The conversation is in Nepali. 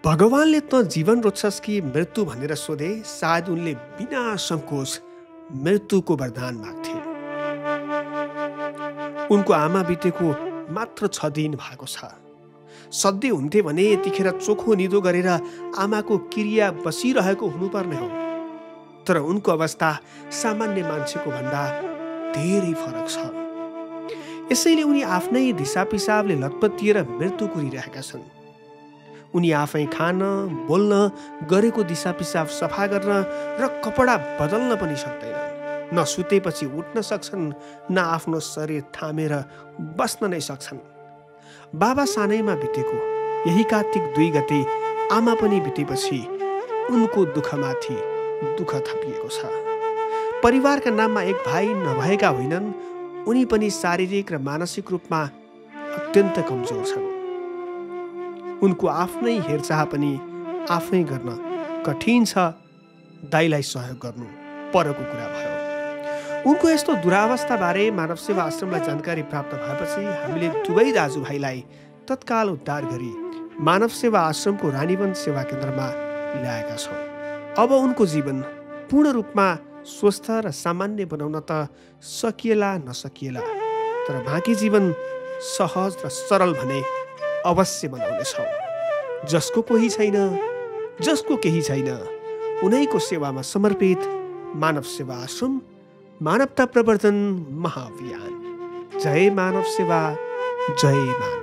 भगवानले त जीवन रोज्छस् कि मृत्यु भनेर सोधे, सायद उनले बिना सङ्कोच मृत्युको वरदान माग्थे। उनको आमा बितेको मात्र 6 दिन भएको छ। सधैँ हुन्थे भने यतिखेर चोखो निदो गरेर आमाको क्रिया बसिरहेको हुनुपर्ने हो। तर उनको अवस्था सामान्य मान्छेको भन्दा धेरै फरक छ। यसैले उनी आफ्नै दिशा पिसाबले लतपतिएर मृत्यु कुरिरहेका छन्। उनी आफै खान बोल्न, गरेको दिशा पिसाब सफा गर्न र कपडा बदल्न पनि सक्दैनन्। न सुतेपछि उठ्न सक्छन्, न आफ्नो शरीर थामेर बस्न नै सक्छन्। बाबा सानैमा बितेको यही कार्तिक 2 गते आमा पनि बितेपछि उनको दुःखमाथि दुःख थपिएको छ। परिवारका नाममा एक भाइ नभएका होइनन्, उनी पनि शारीरिक र मानसिक रूपमा अत्यन्त कमजोर छन्। उनको आफ्नै हेरचाह पनि आफै गर्न कठिन छ। दाइलाई सहयोग गर्नु परको कुरा भयो। उनको यस्तो दुरावस्थाबारे मानव सेवा आश्रमलाई जानकारी प्राप्त भएपछि हामीले दुवै दाजुभाइलाई तत्काल उद्धार गरी मानव सेवा आश्रमको रानीवन सेवा केन्द्रमा ल्याएका छौँ। अब उनको जीवन पूर्ण रूपमा स्वस्थ र सामान्य बनाउन त सकिएला नसकिएला, तर बाँकी जीवन सहज र सरल भने अवश्य बनाउनेछौँ। जसको कोही छैन, जसको केही छैन, उनैको सेवामा समर्पित मानव सेवा आश्रम, मानवता प्रवर्धन महाअभियान। जय मानव सेवा, जय मानव।